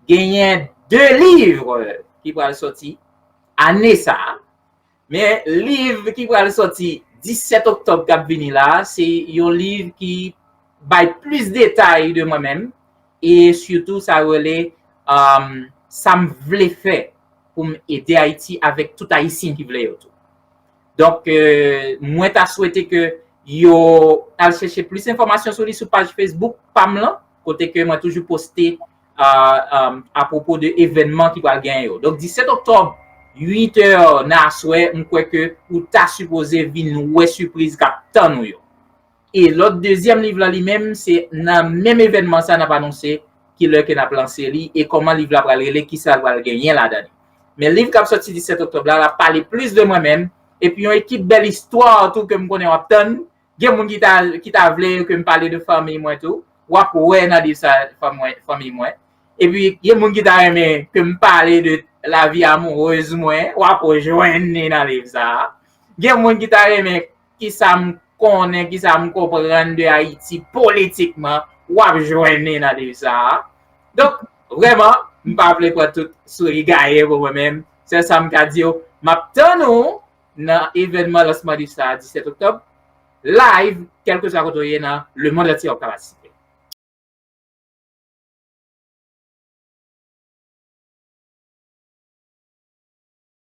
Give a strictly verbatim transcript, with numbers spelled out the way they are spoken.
Genyen de liv ki pral sòti ane sa a. Men liv ki pral sòti disèt oktòb k ap vini la a, se yon liv ki bay plis detay de mwen menm, e sitou sa rele, um, sa m vle fè pou m ede Ayiti avèk tout Ayisyen ki vle yo tou. Donk, euh, mwen ta swete ke yo al chèche plis enfòmasyon sou li sou paj Facebook pa m lan, kote ke mwen toujou poste, euh, um, apwopo de evènman ki pral genyen yo. Donk, disèt oktòb, uit è nan aswè, m kwè ke ou ta sipoze vin wè sipriz k ap tann ou yo. E lòt dezyèm liv la li menm, se nan menm evènman sa n ap anonse kilè ke n ap lanse li e kòman liv la pral rele, kisa l pral genyen ladan li. Men liv k ap sòti disèt oktòb la, l ap pale plis de mwen menm, epi yon ekip bèl istwa tou ke m konnen w ap tann. Gen moun ki ta, ki ta vle ke m pale de fanmi mwen tou. W ap wè nan liv sa fanmi mwen, fanmi mwen. Epi gen moun ki ta renmen ke m pale de lavi amourez mwen, w ap jwenn li nan liv sa a. Gen moun ki ta renmen kisa m konnen, kisa m konprann de Ayiti politikman, w ap jwenn li nan liv sa a. Donk, vrèman, m pa vle pran tout souri gaye pou mwen menm. Sèl sa m ka di w, m ap tann ou nan evènman lansman liv sa a disèt oktòb, live, kèlkeswa kote w ye nan lemonn antye w ap kapab asiste.